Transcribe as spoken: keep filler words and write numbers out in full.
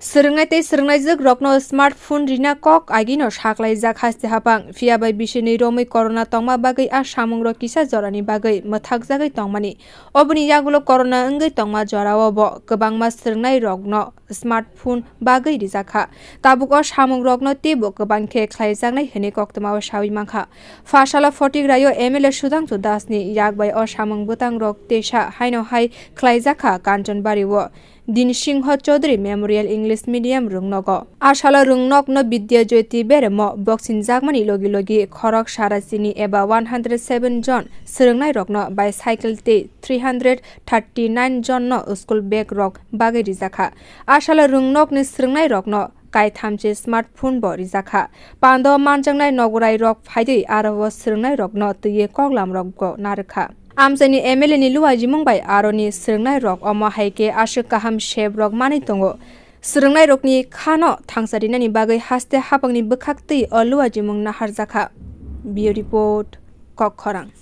Swrwngnai tei swrwngnaijwk rokno smartphone rina kok agino saklaijak haste hapang, phiya bai bisini romwi corona tongma bagwi a samungrok kisa jorani bagwi mwthakjagwi tongmani. Oboni yagulo corona wngwi tongma jorao bo kwbangma swrwngnai rokno smartphone bagwi rijak kha. Tabuk o samungrokno teibo kwbang khe khlaijaknai hwnwi koktwmao sawi mankha. Phasalo Photigraio M L A Sudhangshu Dasni yak bai o samung bwtangrok teisa haino hai khlaijak kha Kanchanbari o Dinsingho Chaudhary Memorial English Medium rwngnogo. A salo rwngnokno Vidya Jyoti beremo boksinjakmani logi logi khorok sarasini eba one hundred seven jon swrwngnairokno bicycle tei three hundred thirty nine jonno school bag rok bagwi rijak kha. A salo rwngnokni swrwngnairokno kaithamchi smartphone bo rijak kha. Pando manjaknai nogorairok phaidwi aro o swrwngnairokno twiwi koklamrokbo narwk kha. Amchaini M L A ni luajimung bai aroni swrwngnairok omo hai khe aswk kaham sebrok manwi tongo. Swrwngnairokni khano thangsa rinani bagwi haste hapangni bwkhak twi o luajimung naharjak kha. Bureau Report, Kokkhorang.